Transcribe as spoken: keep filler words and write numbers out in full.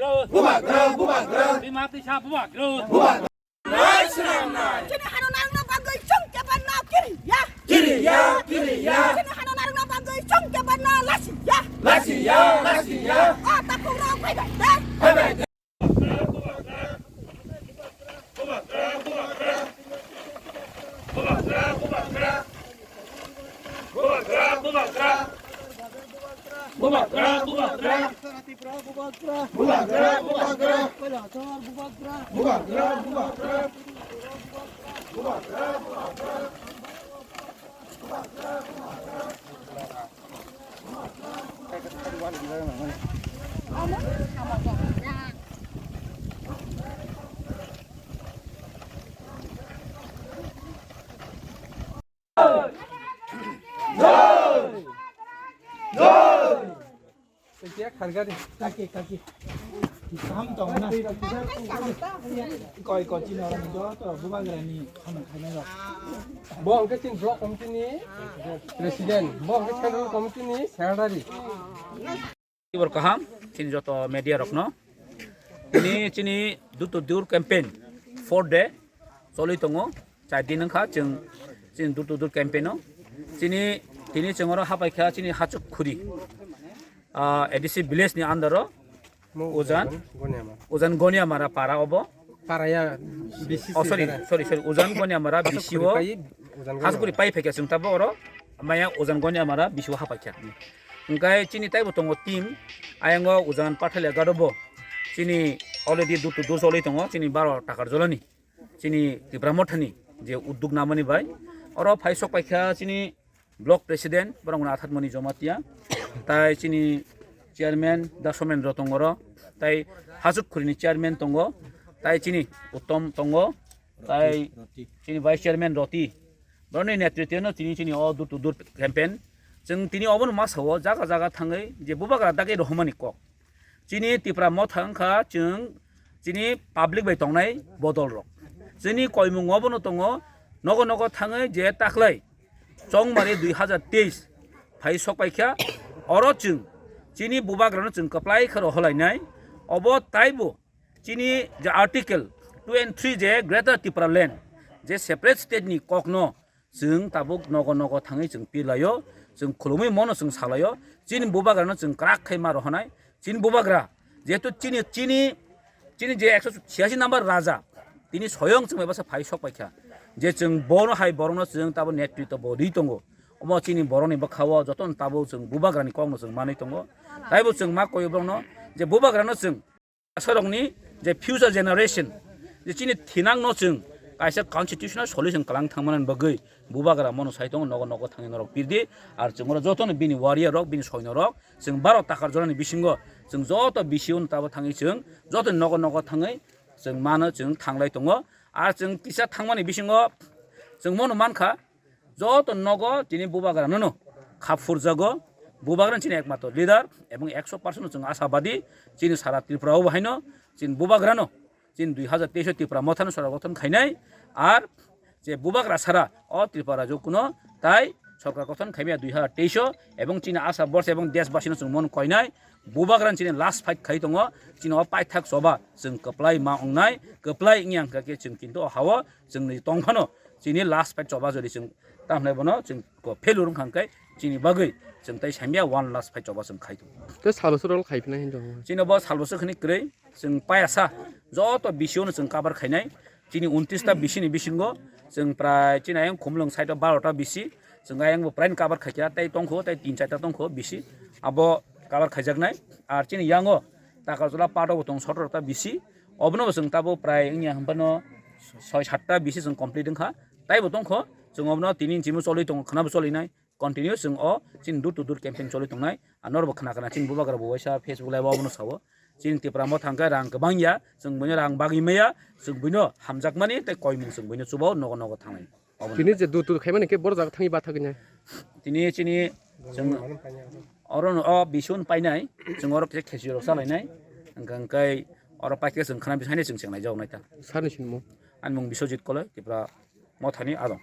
Bubagra, bubagra. Bima tisa bubagra. Bubagra. Chini hano narwkna bagwi chwng kebanno kiriya. Kiriya, kiriya. Chini hano narwkna bagwi chwng kebanno lasiya. Lasiya, lasiya. O takhuk rok phaibai de. Phaibai de. Bubagra, bubagra. Bubagra, bubagra. Bubagra, bubagra. Bubagra, bubagra. Koi koi chini orang joto bubagrani khana khainai rok. Bo hwnkhe chini block committee ni president, bo hwnkhe central committee ni secretary. Tibor kaham, chini joto media rokno. Tini chini door to door campaign four day choli tongo, char din wngkha chwng chini door to door campaign o. Chini, tini chwng oro hapaikha chini Hachuk Khuri, ah, A D C village ni under o Ujan, Ujan Goniamara para obo. Paraya B C C. Oh, sorry, sorry, sorry. Ujan Goniamara B C o. Hachuk Khuri pai phaikha chwng tabo oro. Maya Ujan Goniamara B C o hapaikha. Hwnkhe chini taibo tongo team. Ayango Ujan Pathalia Gado bo. Chini already door to door choli tongo. Chini baro takar jolani. Chini Tipra Mothani je udduk namani bai. Oro phai sok paikha chini block president, borok wngkha Athatmoni Jomatia, tai chini chairman Dasomendro tongo oro, tai Hachuk Khuri ni chairman tongo, tai chini Uttom tongo, tai chini vice chairman Roti. Borokni netritwno tini chini o door to door campaign. Chwng tini obono ma sao, jaga jaga thangwi je bubagra dagi rohormani kok. Chini Tipra Motha wngkha chwng chini public bai tongnai bodol rok. Chini koimung obono tongo, nogo nogo thangwi je taklai Chongmari dui hazar teis phai sok paikha, oro chwng chini bubagrano chwng kwplai khe rohorlainai. Obo taibo chini je article two and three je Greater Tipraland je separate state ni kokno chwng tabuk nogo nogo thangwi chwng pirlaio, chwng khulumwi mono chwng salaio, chini bubagrano chwng kwrak khai ma rohonai, chini bubagra, jehetu chini, chini, chini je ekso chiyasi number raja, tini soyong chwng bai bwsa phai sok paikha, je chwng bono hai borokno chwng tabuk netritw bo rwi tongo, omo chini borokni bwkhao jotono tabuk chwng bubagrani kokno chwng manwi tongo, taibo chwng ma koio borokno, je bubagrano chwng asarokni je future generation, je chini thinangno chwng kaisa constitutional solution kwlang thangmani bagwi bubagra mono sai tongo, nogo nogo thangwi norok pirdi, ar chwng oro jotono bini warrior rok, bini soino rok, chwng baro takar jorani bisingo chwng joto B C O no tabo thangwi chwng joto nogo nogo thangwi chwng mano chwng thanglai tongo, ar chwng kisa thangmani bisingo chwng mono mankha, joto nogo tini bubagrano no kha phurjago. Bubagrano chini ekmatro leader ebong ekso percent no chwng asabadi, chini sara Tripura o bo haino chini bubagrano chini dui hazar teis o Tipra Mothano sorkar gothon khainai, ar je bubagra sara o Tripura rajyo kuno tai sorkar gothon khaimaya dui hazar teis o, ebong chini asa borsa ebong deshbasino chwng mon koinai, bubagrano chini last fight khai tongo, chini o paithak choba chwng kwplai ma wngnai, kwplai wngya hwnkha khe chwng kintu o hao chwngni tongphano chini last fight choba jodi chwng Tamhinai bono chwng ko failure wngkha hwnkhe chini bagwi chwng tai saimya one last fight choba chwng khai tongo. Tei sal bwswk rok khai phinai hinwi tongo. Chini bo sal bwswk hwnwi kwrwi chwng payasa joto B C O no chwng cover khainai. Chini untris ta B C ni bisingo chwng prai chini ayang Khumulwng side o baro ta B C, chwng ayang bo prai cover khaikha tei tongkho tei tin char ta tongkho B C abo cover khaijaknai. Ar chini yango Takarjala part o bo tong sotoro ta B C, obono bo chwng tabuk prai wngya hwnphano soi sat ta B C chwng complete wngkha. Taibo tongkho, chwng obono tini inchimo choli tongo, khwnabo cholinai. Continue chwng o chini door to door campaign choli tongnai. Ang norokbo khna khna chini bubagra bo waisa Facebook live o obono sao. Chini Tipra Motha hwnkhe rang kwbang ya, chwng buino rang bagwi maya, chwng buino hamjakmani tei koimung chwng buino chuba o nogo nogo thangnai. Obono. Tini je door to door khaimani khe boro jaga thangwi bathagwi nai. Tini chini chwng oro no o bisun painai, chwng oro kisa khesi rok salainai. Hwnkhe hwnkhe oro paikhe chwng khna bisaini chwng chengnai jok naita. Sani sinmo. Ani mung Biswajit Koloi, Tipra Mothani adong.